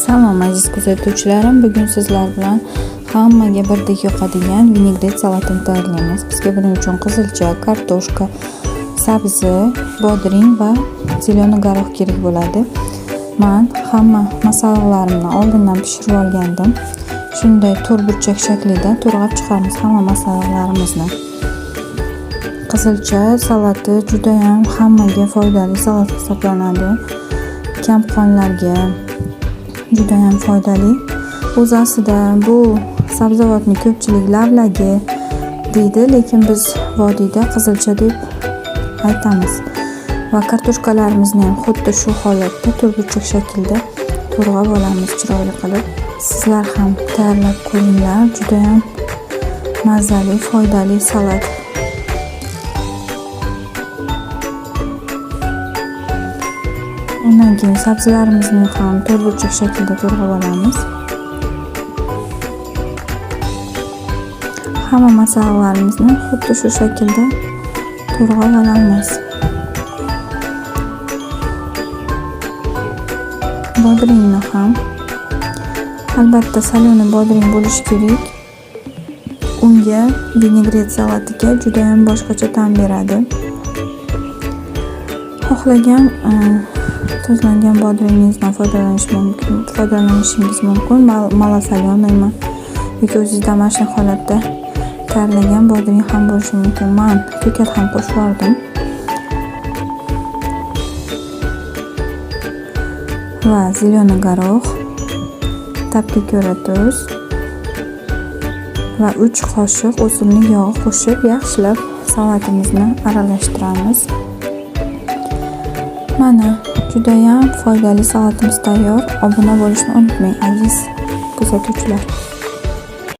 Salom aziz kuzatuvchilarim, bugun sizlar bilan hammaga birdek yoqadigan vinegret salatini tayyorlaymiz. Bizga buning uchun qizilcha, kartoshka, sabzi, bodring va зелёный горох kerak bo'ladi. Man hamma masalliqlarimni oldindan pishirib olgandim. Shunday to'rtburchak shaklida to'g'rab chiqamiz hamma masalliqlarimizni. Qizilcha salati juda ham hammaga foydali salat hisoblanadi. Kamqonlarga juda ham foydali. O'zi aslida bu sabzavotni ko'pchilik lavlagi deydi, lekin biz vodiyda qizilcha deb aytamiz. Va kartoshkalarimizni ham xuddi shu holatda to'rtburchak shaklda to'g'rab olamiz chiroyli qilib. Sizlar ham tayyorlab ko'ringlar, juda ham mazali, foydali salat. Undan keyin sabzilarimizni ham to'rtburchak shaklda to'g'rab olamiz. Hamma masalliqlarimizni xuddi shu shaklda to'g'rab olamiz. Bodringni ham albatta solyoni bodring bo'lishi kerak. Unga vinegret salatiga juda ham boshqacha ta'm beradi. Xohlagan tuzlangan bodringingizdan foydalanishingiz mumkin. Малосолёныйmi yoki o'zingiz домашний holatda tayyorlagan bodring ham bo'lishi mumkin. Men ko'kat ham qo'shib yubordim. Va зелёный горох, ta'bga ko'ra tuz va 3 qoshiq o'simlik yog'i qo'shib yaxshilab salatimizni aralashtiramiz. Mana juda ham foydali salatimiz tayyor. Obuna bo'lishni unutmang aziz kuzatuvchilar.